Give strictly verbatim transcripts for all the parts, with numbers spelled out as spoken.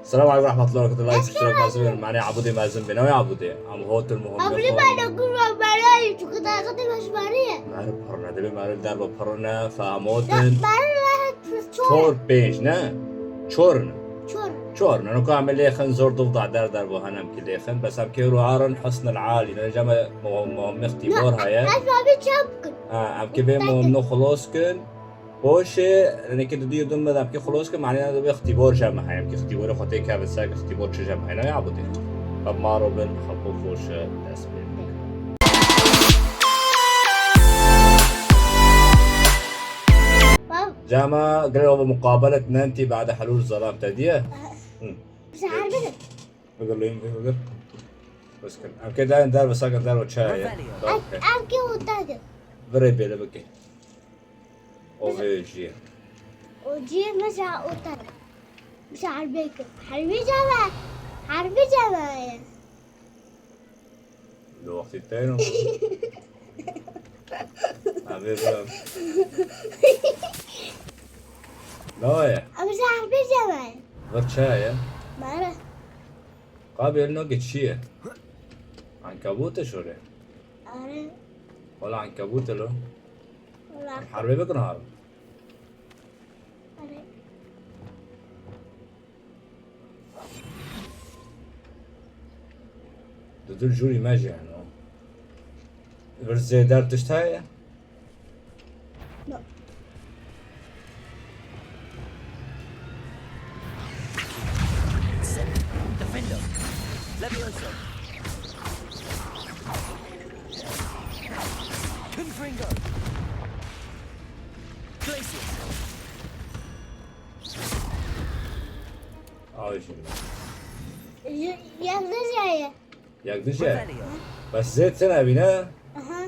Selam aleykum rahmetullahi rahmetullahi. Sisra kazim. Mane Abudê mezin bê. Navê Abudê? Am hotel muhim. Abudê bana kurwa bana çünkü daha da başmariye. Mare parna debe mare derba parna famotin. Bana çor. Çor pênc ne? Çor ne? Çor. Çor ne? Nuka me lêxin zor dil da der derba hanem ki lêxin. Bes em ke ruharin husn el ali. Ne cama muhim muhim ixtibor haya. Ez abi çap kın. Ha, em ke bê muhim no xuloskin. Boşê, rênekê di duyê din me demkê xuloskin, manê ne dibê ixtîbor jeme heye, em kî ixtîborê xwe tê kevin ser ixtîbor çi jeme heye, ne ya budê. Xeb maro bin, xeb xwe boşe, dest pê bikin. Cama girê ove muqabelet nentî bade helûl zelam te diye. Hı. Bize her bidin. Bidir leyim, bidir. Bes kin. Em kê dayên derve sakin derve çaya ye. Em, em kê otakin. Virê bêle bikê. O vê jî ye. O cî mesela otel. Mesela herbê kir. Herbê ceve. Herbê ceve ye. Li wextî teyno. Abi bro. Ne ye? Abi sen herbê ceve ye. Vir çaya ye. Mare. Qabê li nokê çi ye? Ankebût e şorê? Are. Wala ankebût e lo. Wala. Herbê bikin har. Are. Di dil jûrî me jî heno. Vir zêder tişt heye? No. Defender. Levioso. Confringo. Glacius. Awe şimdi. Y-, yalnız yayı. Yek dije. Bes zê tune bî, ne? Aha.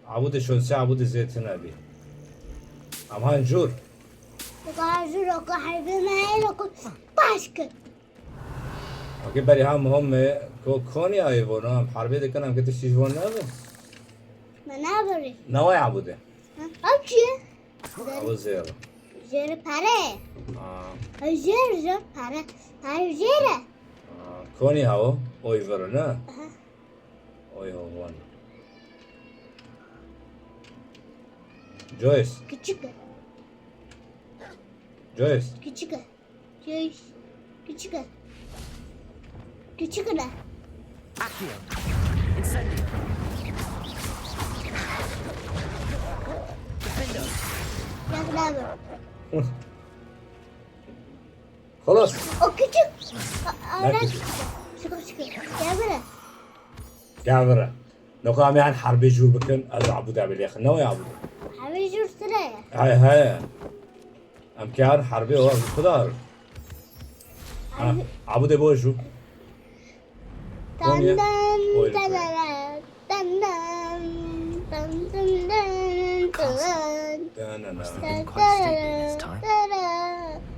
Abûdê şonsê abûdê zê tune bî. Em han jûr. Ka jûr o ka heybê me heye ku paş kir. Okey, berî ha muhim me ko konî ayê vono, em herbê dikin, em ke tiştî ji von nabin. Me naberî. Newa ye abûdê. Ha, ev çi ye? Ew zêr. Zêr pere. Ha. Ew zêr, zêr pere. Pere zêr e. Ha, konî hawo, oy viro, ne? Aha. Oy ho von. Joyce. Küçük. Joyce. Küçük. Küçük. Küçük. Küçük ne? Accio. Incendio. Defendo. Yakaladım. Xelas. O küçük. A-, a-, Ne küçük? Çıkır çıkır. Gel buraya. Gel buraya. Noko em yan herbê jûr bikin, ez abû de bilêxin. Ne wê abû? Herbê jûr sire ye. Heye, heye. Em kar herbê o, em xudar. Ha, abû de bo jû. Tan tan, tan tan, tan tan, tan tan, tan.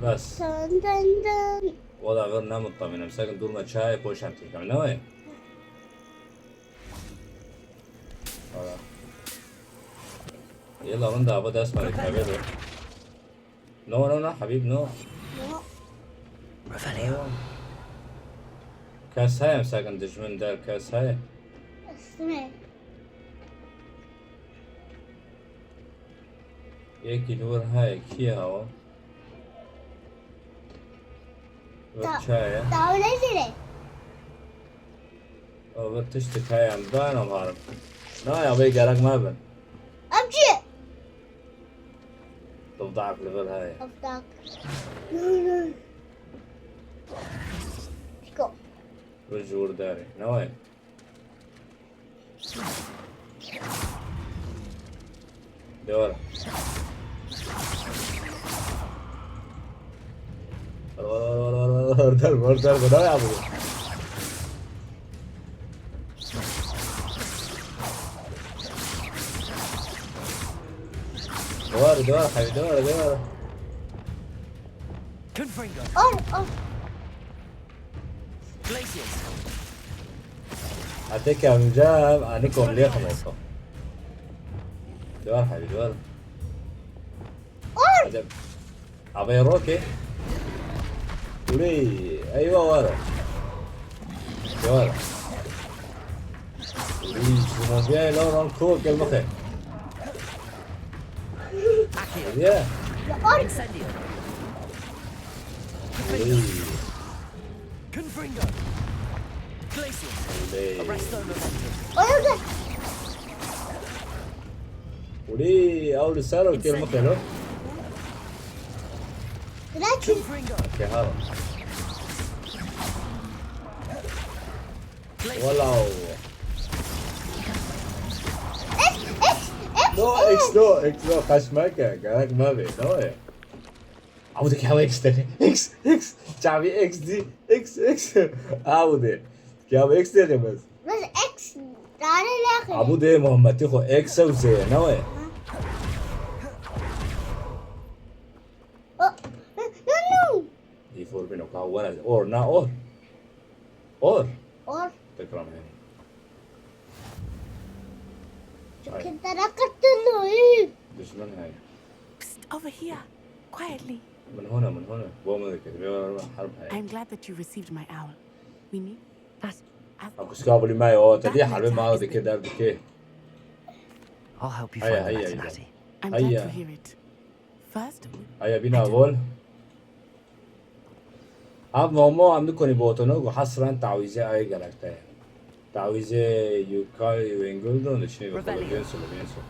Bas. Tan tan, tan. Wala ver ne muttamînim. Sekin durma çayê poşem têkem. Ne wê? Hala. Yalla rinda ava dest me dikeve de. No, no, no, Habib, no. No. Revelio. Kes heye, sekin dijmin der kes heye. Isme. Yekî li wir heye, kî ye ew? Wir çi ye? Tawlê zêrê. Ew vir tiştik heye, em dayana harim. Na ya vê gerek me bin. Ev çi ye? Dildaq li vir heye. Dildaq. Çiko. Wir ji wir derê. Ne wayê? De were. Were, were, were, were, were, were, were, were, were, were, were, were, were. De were, de were, hayır, de were, de were. Confringo. Or, or. Glacius. Hete ke ev înca ev anî komliyê xwe moto. Dewar hebî, dewar. Or! Hadi. Havaya roke. Ulê, eyvah, wara. Wara. Ulê, şuna bir lan lan, ko, gel bakayım. Gel ya. Incendio. Ulê. Confringo. Glacius. Ulê. Arresto Momentum. Oğlum gel. Ulê, ew li ser o, gel bakayım. Confringo. Ke ha. Glacius. Wala. X, X, X, No, X, X. No, X, no, kaçma ke, gerek ma be, no ya. Abu de ki hava X dedi. X, X. Çavi X di, X, X. Abu de. Ki hava X dedi bas. Bas X. Dare lakin. Abu de Muhammed'i xo X ew zê, no ya. O, no, no. Î for bîno ka were or na or. Or. Or. Tekrar hene. Çünkü Ay. Tara qirtilo. Düşman heye. Psst, over here. Quietly. Min hona, min hona. Bo me dikir. Vê were herb heye. I'm glad that you received my owl. We need... That's... As... Akuska buli me o. Tedi harbi ma dikir, der dikir. I'll help you find the Matinati. I'm glad to hear it. First, Aya bîna vol. Ev mamo em nikonî botono ku hesran tawîzê ayê gelek te ye. Tawîzê Yukay Wengul do dişinê ve Revelio. Levyenso, Levyenso.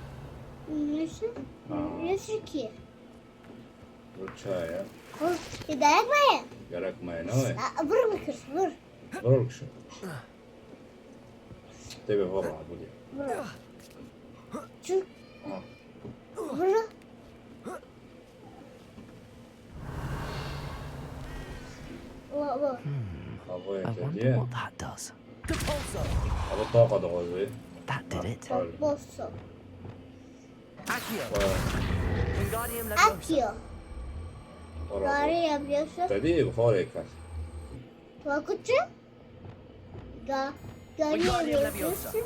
Levyenso? Ha. Levyenso kî? Bu çaye. Bu hidayet mi ye? Gerek me ne ye? Vur bir kız, vur. Vur bir kız. Tê be vur abi diye. Vur. Çık. Ha. Vur. Baba. Hmm. Havaya I wonder what that does. Ava taqa da ozê. That did it. Bosso. Accio. Wingardium Leviosa. Accio. Gari yapıyorsun. Tedî bi xorê kir. Korkutçu? Ga, gari yapıyorsun.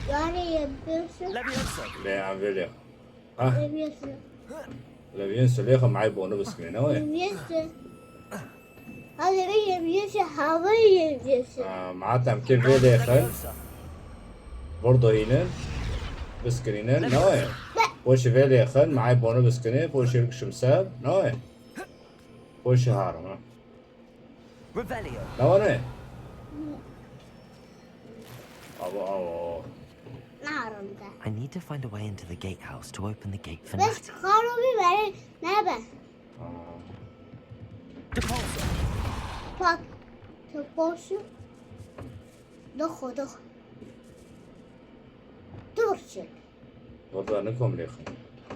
Gari yapıyorsun. Leviosa. Lê em vê lê. Ah. Leviosa. Levyenso lê xwe meyê bonu biskine, ne wê? Leviosa. Hadi bir Leviosa, hava Leviosa. Ah, matem ke vê lê xwe. Vurdo hînin. Biskirînin, ne wê? Poşê vê lê xwe meyê bonu biskine, poşê rikşim ser, ne wê? Poşê harim, ha. Revelio. Lawane. Abo, abo. Narim de. I need to find a way into the gatehouse to open the gate for Bes Natty. Xalo bir verin, ne be? Aa. Deposit. Pak. Deposit. Doxo, doxo. Dur şimdi. Valla ne kom lêxin.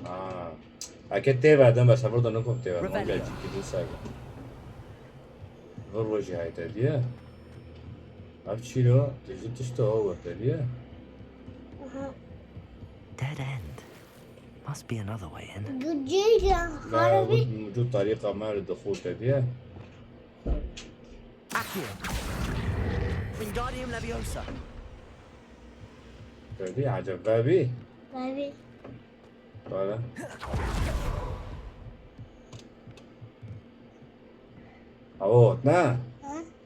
Ha. Eke tê verdim, bes vurda ne kom tê verdim. Rebellion. Gel, ciddi saygı. Vur vur jihayet ediye. Abi çilo, tecrüt işte o vurda diye. Aha. Dead end. Must be another way in. Gücüyle harbi. Mevcut tariqa mer de xurt ediye. Accio. Wingardium Leviosa. Tabii, acaba abi. Abi. Voilà. Awo, na. Ha?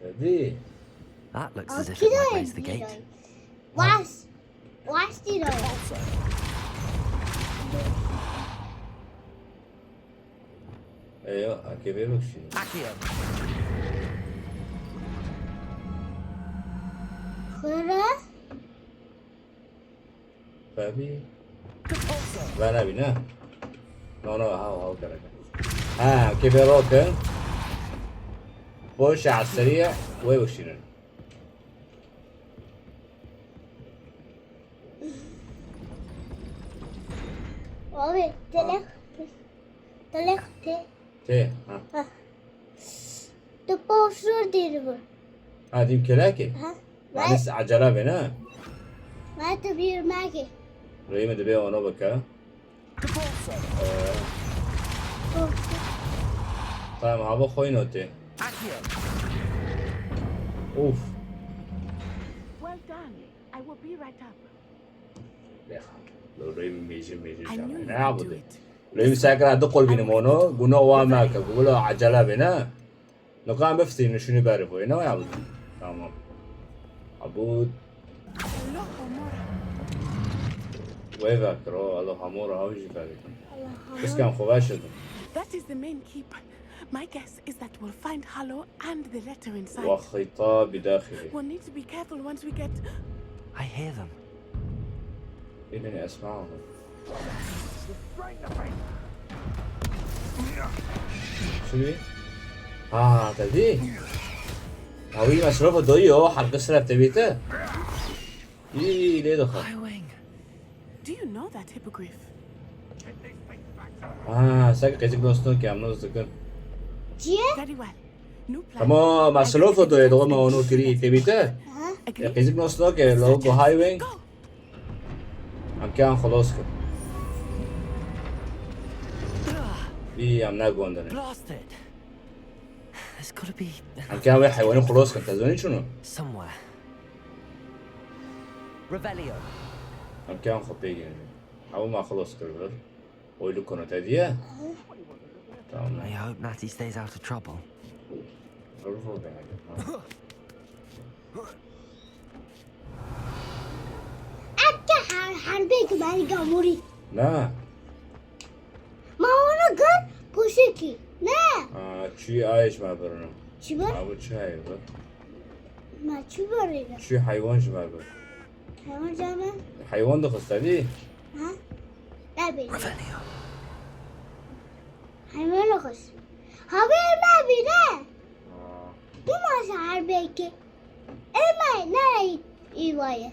Tabii. That looks as if it might raise the gate. Vas. Vas dilo. Eyo, a ke vê bikşî. Akio. Xwere. Fehmî. Ve nebî ne? No, no, haw, haw gerek. Ha, ke vê roke. Boş eseriye, wê bikşînin. Abi, telek, telek te. Tê, ha. Ha. Tu poşur dîr bu. Ha, dîm kelekê? Ha. Manis acele be ne? Ben tu bir magi. Reyme dibe onu baka. Ee, tamam, hava koyun öte. Uf. Well done. I will be right up. Lexa. Lo reyme mêje mêje. I knew you could do it. Lê min sekira du qol bînim ono, guna wa meke, gula acele bine. Niqan bifitînin şûnî berê boyê. Ne waya bû? Tamam. Abûd. Wê vekir, o, Alohomora, ew jî verê. Alohomora. Piskan xwe veşidin. That is the main keep. My guess is that we'll find Halo and the letter inside. Wa xîta bidaxilî. We'll need to be careful once we get. I hear them. Îlin esma. Şubi? Ha, te dî? Ha, wî mesrofa doyî o, helqê siref te bîte. Î, lê dixe. Highwing. Do you know that hippogriff? Ha, sek qêzik nos no ki em nos dikin. Çi ye? Very well. New plan. Tamam, mesrofa doyê, doğru mu onu kiri, te bîte? Ha? Agreed. Ya, qêzik nos no ki, lo go highwing. Go. Em kiyan xelos kir. Î, em negondine. Blasted. There's gotta be. Em kiyan wê heywanî xelos kir, te zanî çûno? Somewhere. Revelio. Em kiyan xwe pê gênî. Ew ma xelos kir vir. Oy li kono te diye. Tamam. I hope Natty stays out of trouble. Rol be. Eke her, her bek bel gamuri. Ne? Ma onu gör kuşeki. Ne? Aa, çi ayış ma birno. Çi bir? Abi çi ayı bu? Ma çi bir? Çi hayvan ji ma bir? Hayvan canı. Hayvan da xista değil. Ha? Tabii. Hayvan da xist. Haber mi abi ne? Aa. Bu ma her beki. Ema ne ivaye.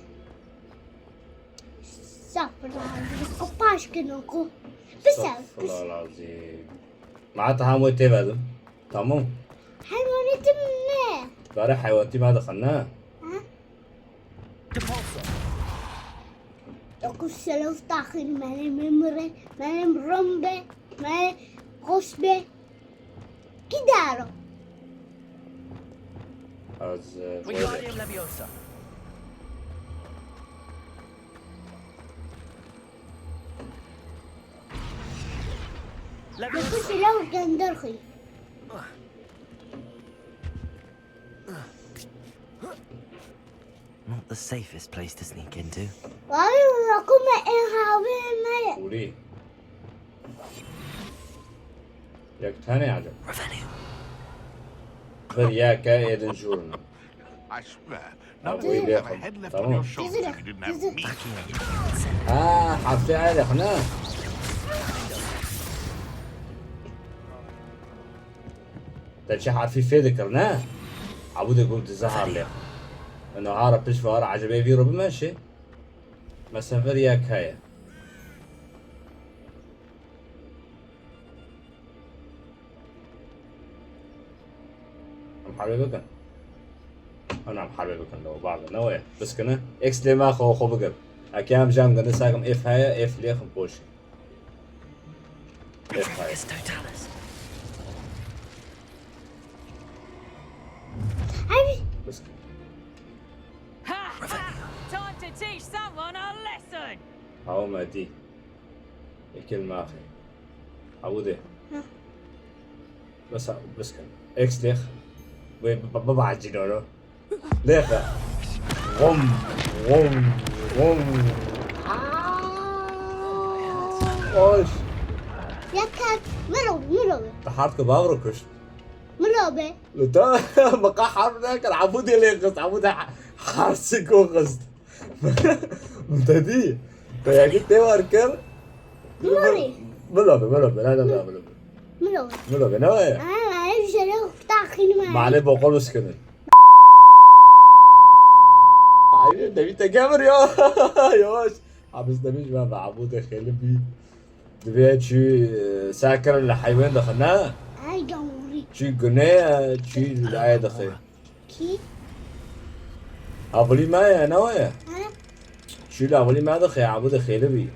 Estağfurullah. O paşkın oku. Bir sen. Estağfurullah lazim. Ma ta hem o tevedim. Tamam. Hayvanetim ne? Bare hayvanatî ma dixin ne? Ha? Dokuz sene taxir menim emre, menim rombe, menim hoşbe. Gidaro. Ez, e, Wingardium Leviosa. Dokuz sene gönder koy. Not the safest place to sneak into. Abi, rakuma en havi me. Uri. Yek tane acaba? Revelio. Bir yeke edin jurun. I swear, none of you have a head left on your shoulders if you didn't have me. Ha, harfê A lêxin, ha. Te çi harfî fê dikir, ne? Abû de got zehar lêxin. Eno ara pişt ve ara ecebê vî ro bimeşê. Mesela vir yek heye. Em herbê bikin. Ana em herbê bikin lo, bavê, ne wê? Biskine. X lê me xwe, xwe bigir. Eke em jam ginde sakim F heye, F lêxin poşê. F heye. Totalis. Biskine. Ha, ha! Time to teach someone a lesson. Haw me dî. Ekil maxê. Abû de. Hı. Bes, bes kan. X lêx. Wê bi, bi, bibacî doro. Lêxe. Vom. Vom. Vom. Aa, hoş. Yakat. Miro, miro. Te hart ke bavro kuşt. Miro be. Li te, me qe harf nekir. Abû de lê xist. Abû de harsikû xist. Te dî? Te yekî tê war kir? Milovê. Milovê, milovê, ne, ne, ne, milovê. Milovê. Milovê, ne waya? Ha, ev jere taxîn me. Mane bokol uskinin. Ay, devî te kevir ya. Yavaş. Abi, demiş ben ve Abu de xêli bî. Divê çi, e, sekir li heywan dixin, ne? Ay, gawurî. Çi gune ye, çi li ayê dixê. Kî? Avilî me ye, ne we ye? He? Çi li avilî me dixê, Abu de xêli bî.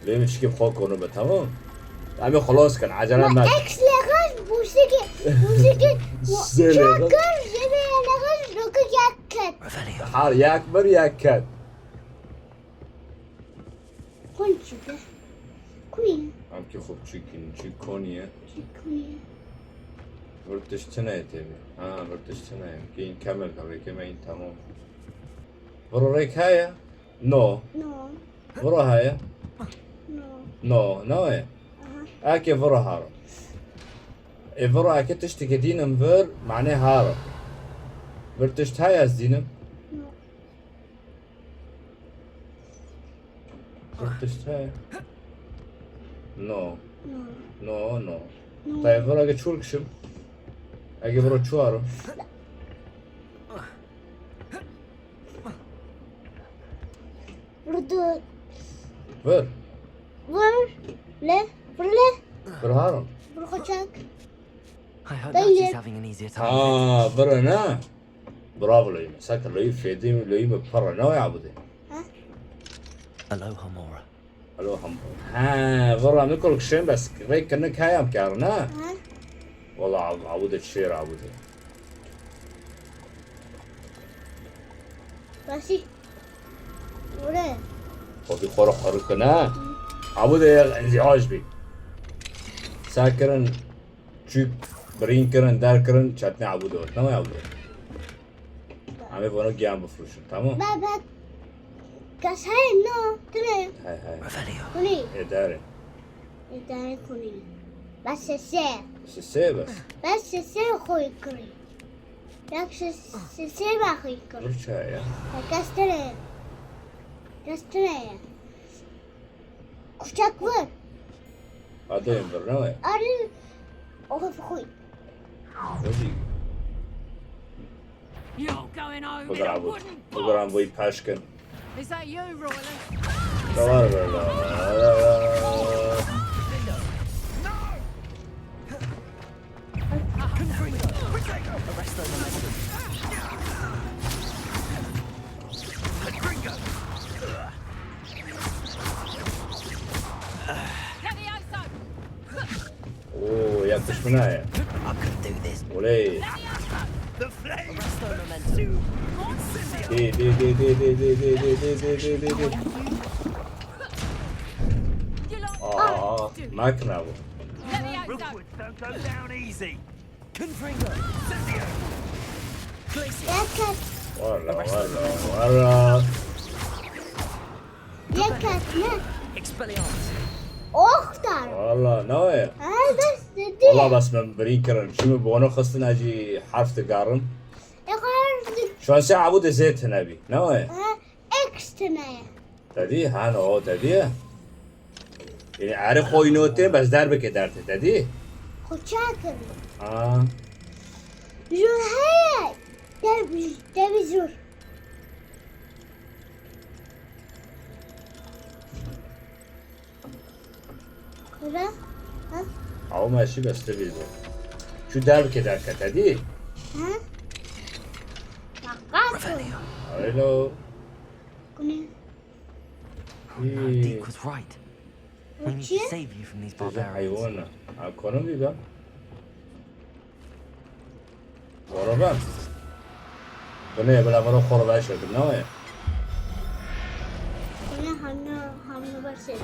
Lê min şikî xwe konu be, tamam? Em ê xelas kin, ecele me. X lêxin, bûşikî, bûşikî, Zê lêxin. Çakir, jê lêxin, dokuz yek ket. Har yek bir yek ket. Kon çi be? Kuy. Em ki xwe çikin, çi koniye. Çi koniye. Bir tişt tune tê bî. Ha, bir tişt tune ye. Kî kamil kabê, kê me in tamam. Viro rêk heye? No. No. Viro heye? No. No, no ye. Aha. Eke viro haro. E viro eke tişteke dînim vir, mane haro. Bir tişt heye ez dînim? No. Bir tişt heye? No. No. No, no. No. Tayê viro eke çûr kişim. Eke viro çû haro. Vurdu. Vur. Vur. Le. Vur le. Vur haro. Vur koçak. I hope Dayı. Natsy's having an easier time. Ha, vur ne? Bravo Leyme. Sakın Leyme fedim Leyme para ne ya bu de? Ha? Aloha Mora. Alo hem. Ha, valla ne kol kişen bes. Rek ne kayam kar ne? Ha? Valla ab, abu de çer abu de. Basi. Ore. Xwedî xwe re xwe rikine. Abu de inziaj bî. Sa kirin, çûk, birîn kirin, der kirin, çetine abu de. Tamam abu de. Em ê vana giyan bifroşin, tamam? Baba, kes heye no, tune. Hey, hey. Revelio. Kuni. Ê dare. Ê dare kuni. Bes sese. Sese bes. Bes sese xwe kiri. Yak ses-, sese ba xwe kiri. Vur çaya ya. Ya kes tune. Kes tune ya. Kucak vur. Adayım vur, ne var? Arı. Oha fukuy. Hadi. You're going home in a Bırak bu. Wooden Bırak box. Bu paşkın. Is that you, Royler? Ne var böyle? Arrest those. Levioso! Oo, yakışmına ya. I could do this. Oley. Levioso! The flames pursue. Di, di, di. Aa, makina bu. Levioso! Rookwood don't go down easy. Confringo. Incendio. Glacier. Yakar. Valla, valla, valla. Yakar, ne? Expelliarmus. Oh, dar. Valla, ne o ya? Ha, bes dedi. Valla bes min birîn kirin. Çi min bi wana xistin ez jî herf digerim. Yakar. Şansê abu de zêt hene bî. Ne o ya? Ha, X tine. Te dî? Ha, no, te dî? Yanî erê xwe îno tê, bes derbikê dertê, te dî? Xwe çakin. Ha. Jûr heye. Dev-, dev jûr. Kira? Ha? Aw me şî bes te bî. Şu derbikê derke, te dî? Ha? Bak, bak. Hello. Kuni. Deek was right. We need to save you from these barbarians. Hayvan. Ha, konum bir ben. Valla ben. Bu ne, böyle bana xor ver şey, ne o ya? Kuni hamle, hamle başladı.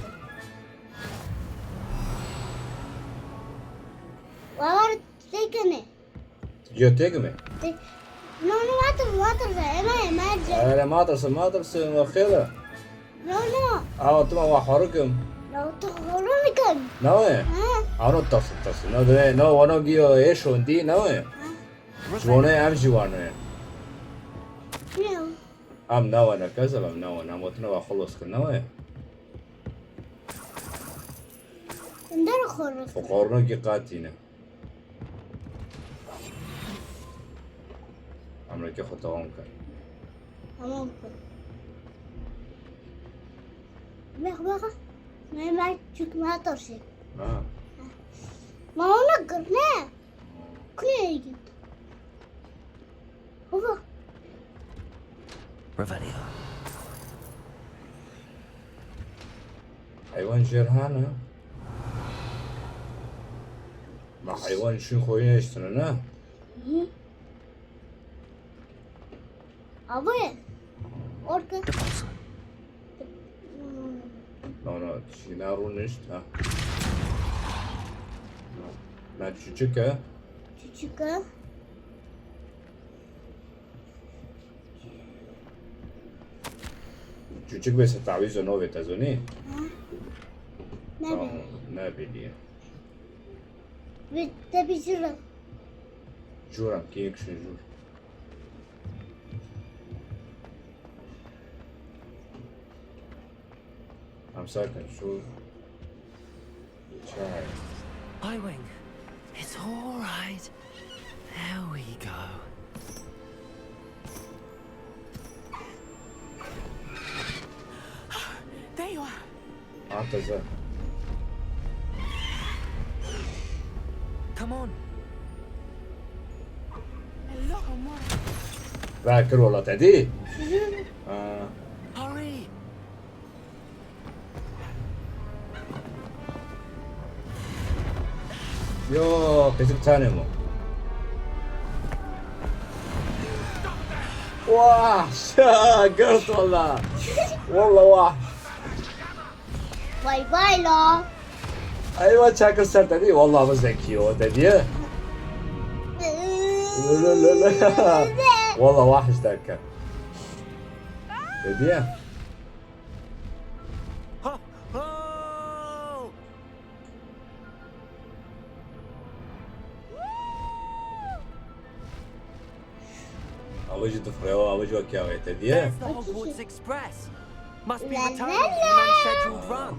Var, tekene. Yo, têkime? Te-, no, no, matir, matir, ema, ema, ce. Erê matirse, matirse, wa xêr e. No, no. Awa, tu ma wa xorikim. No, tu xorikim. Ne we? Ha. Ano, tirse, tirse. No, de, no, wano giyo, e, şondi, ne we? Ha. Ji wano em jî wano ye. No. Em ne we ne, kezim, em ne we ne. Em wetine wa xelos kin, ne we? Ndar xelos. Xorno ki qatîne. Emreke xwe tewam kir. Tamam kir. Bak, bak. Me, me, çünkü me taşıyım. Ha. Ma ona kır, ne? Kırıya git. Baba. Revelio. Heywan jêr hene. Ma heywan şûn xwe yê hiştine, ne? Hı. Abi. Orka. No, no, tişî ne rûnişt, ha. Na çiçik e? Çika? Çuçik bê se tawîzo novê te zonî? Ha? Nebê. Tamam, nebê diye. Bi te bijira. Jûra, kiyek şû jûr. Em sakin, şû. Çay. Highwing, it's all right. There we go. There you are. Ataze. Come on. Ve kir wala te dî. Ha. Hurry. Yo, qîzik tanê mo. Wah, şa, girt wala. Wala wah. Bay bay la. Eywa çakir ser te dî. Wala bu zekî o te diye. Wala wah işte. Te diye. Ha, ha. Ew jî difire, ew jî wekî ew ê te diye. There's the Hogwarts Express. Must be returning from an unscheduled run.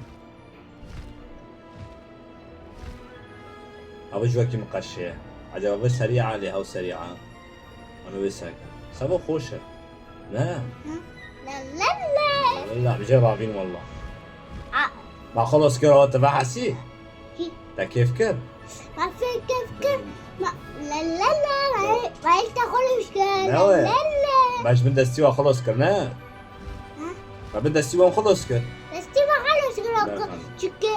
Ew jî wekî min qeşê ye. Ecaba vê serîa lê hew serîa. Em ê wê seke. Seba xweş e. Ne? Hı? La la la. La la, bijê ravîn walla. A. Ma xelos kir, ew te vehesî? Hi. Te kêf kir? Ma fê kêf kir. Ma la la la. Ma, ma te xelos kir. Ne we? La la la. Ma ji bin destî wa xelos kir, ne? Ha? Ma bin destî wan xelos kir. Destî wa xelos kir. Ne, ne. Çike.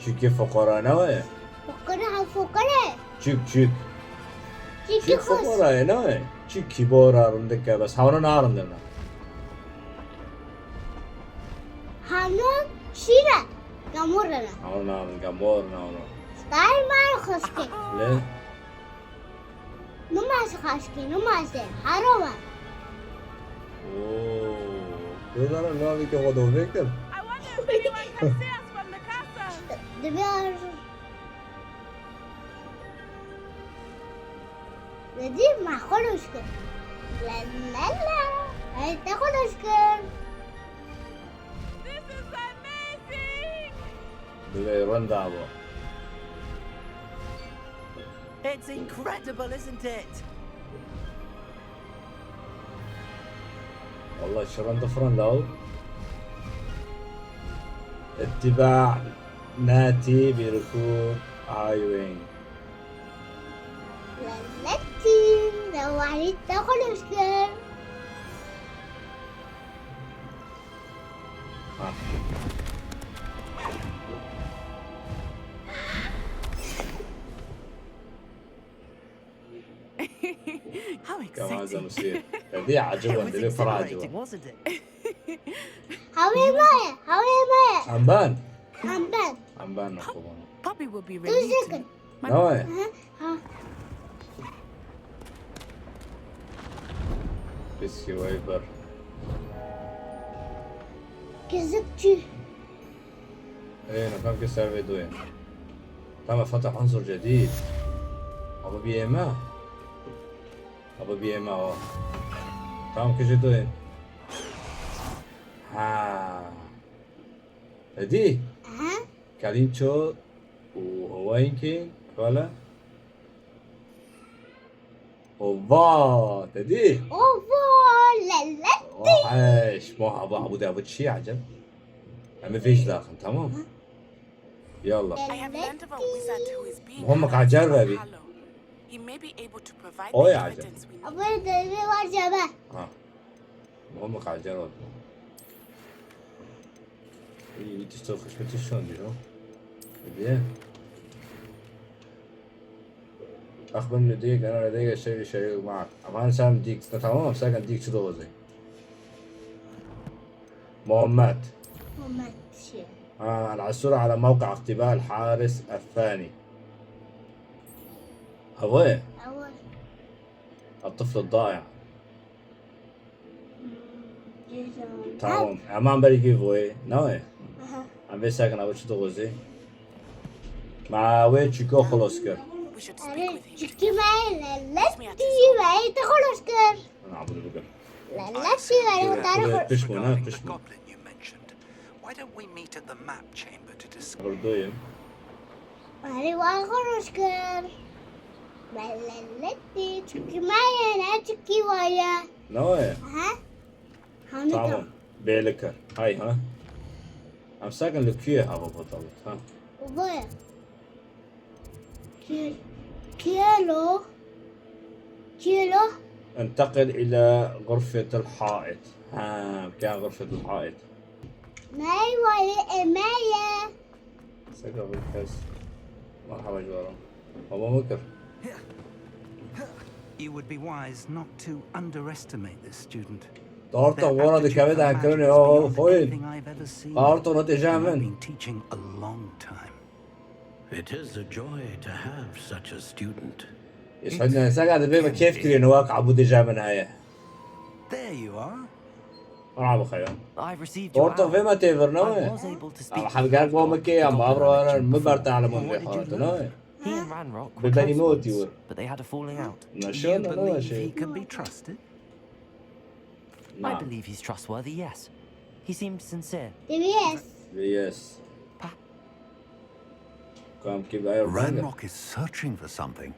Çikê foqara ne we? Foqara ha foqara. Çik, çik. Çikî xwest. Foqara ye ne we? Çikî bora rindike, bes hewna narindin. Hewna şîre. Gamor ne. Hewna narin, gamor ne hewna. Style mar xwest ke. Le. Numaz xaşkî, numazê, haro var. Oo, bêdana navê ke xwe dovê kir. I wonder if anyone can see us from the castle. Divê ar-, Vedî me xweloş kir. La la la. Hey, te xweloş kir. This is amazing! Divê renda bu. It's incredible, isn't it? Wallah, şirin difrin law. Ittiba Natty bîrkû Highwing. Lezzetî, dewarî te xweş kir. Ha. How exciting. Kemaze musî. Tedî acib. It was dilê pir acib. Exhilarating, wasn't it? Hawê me ye, hawê me ye. Em ben. Em ben. Em ben, Pop-, Puppy will be relieved. Tuzê kin. Ne ye? Hı, ha. Piskî wey bir. Kizikçi. Ê, nefem ke ser vê doyê. Tamam, fata unsur cedîd. Abi bir yeme. Abi bir yeme o. Tamam, ke jê doyê. Ha. Edî? Aha. Kalinço û Hawaiian King, wala? Ova, te dî? Ova, lelletî. Oheş, mo hava, bu da bu çi acem? Em ê vê jî daxin, tamam? Hı. Yallah. I have learned of a wizard who is being harassed by Hallow. He may be able to provide the evidence we need. Abi, de, de var cebe. Ha. Muhammed Hacer oldu. İyi, bir tişt olmuş, bir tişt olmuş o. Diye. أخبرني لديك، أنا لدي شيء، شيء معك. أما أنا سام ديك، تمام، ساكن ديك شو دوزي. مهمات. مهمات شيء. آه، العثور على موقع اختباء الحارس الثاني. Ew e? Ew الطفل الضائع. Tamam. Hemen berî giveaway. Ne wê? Aha. Em vê sekine, çi dixwazî? Ma wê çiko xelos kir. Erê, çikî me ye, leletî me ye, te xelos kir. Na, bunu bikir. Leletî me ye, te xelos kir. Pişt bû, ne, pişt bû. Why don't we meet at the map chamber to discuss? Buradayım. Erê, wan xelos kir. Leletî, çikî me ye, ne çikî we ye. Ne wê? Aha. Tamam. Bêli kir. Hay ha. Em sekin li kuyê hava botalit ha. Vay. Ki-, kilo. Kilo. انتقل إلى غرفة الحائط. Ha, بكان غرفة الحائط. Meyve, e, meyve. Seka bir kes. Merhaba civarım. Baba Mıkır. You would be wise not to underestimate this student. Tarta vora dikeve de kirin ya, oğlum, koyun. Tarta ona tecem ben. I've been teaching a long time. It is a joy to have such a student. Is hadi ne saka de bebe keyf kirin wak abu tecem ben haya. There you are. Merhaba xeyran. I've received your Tarta ve ma tevir ne? I was able to speak Ama hemger bo me ke ya ma avro aran mi ber talim on ve xalat ne? He and Ranrock were close once, but they had a falling out. Do you believe he can be trusted? I believe he's trustworthy, yes. He seemed sincere. Yes. Yes. Pa- Kam ki bayar Ranrock is searching for something.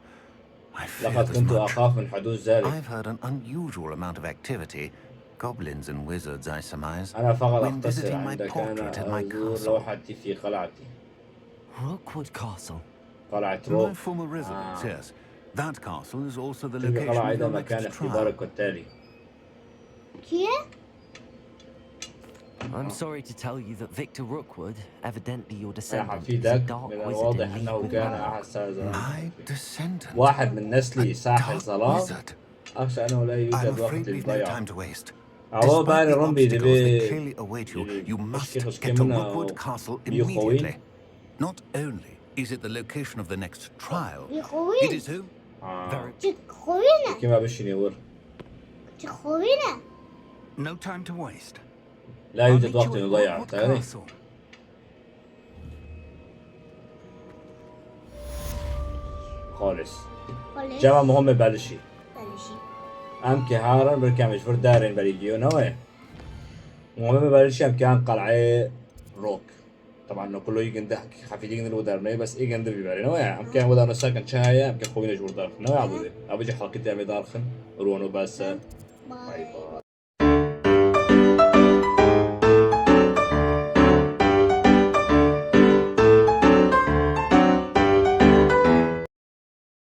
I fear لقد كنت أخاف من حدوث ذلك. I've heard an unusual amount of activity. Goblins and wizards, I surmise. أنا فقط أقتصر عند كان أزور لوحتي في قلعتي. Rookwood Castle. قلعة روك. My former residence, yes. That castle is also the location of the next trial. Kî ye? I'm sorry to tell you that Victor Rookwood, evidently your descendant, is a dark wizard in league with Malrock. My descendant? واحد من نسلي ساحر ظلام. أخشى أنه لا يوجد وقت للضياع. I'm afraid we've no time to waste. Despite the obstacles that clearly await you, you must get to Rookwood Castle immediately. Not only is it the location of the next trial, it is home. Very. Kime بشيني ور. No time to waste. لا يوجد وقت للضياع. خالص. Cema muhim e belişî. Em ke harin bir kemiş vir darên berî giyo ne wê. Muhim e belişî em ke an qal'ê Rook. طبعا no kulo î ginde xefî dî ginde li derine bes î ginde bî berê ne wê. Em ke em weda no sakin çaya em ke xwîne ji wir darxin ne wê abudê. Abicî hakî te em ê darxin. Ruwano bes. Bye bye.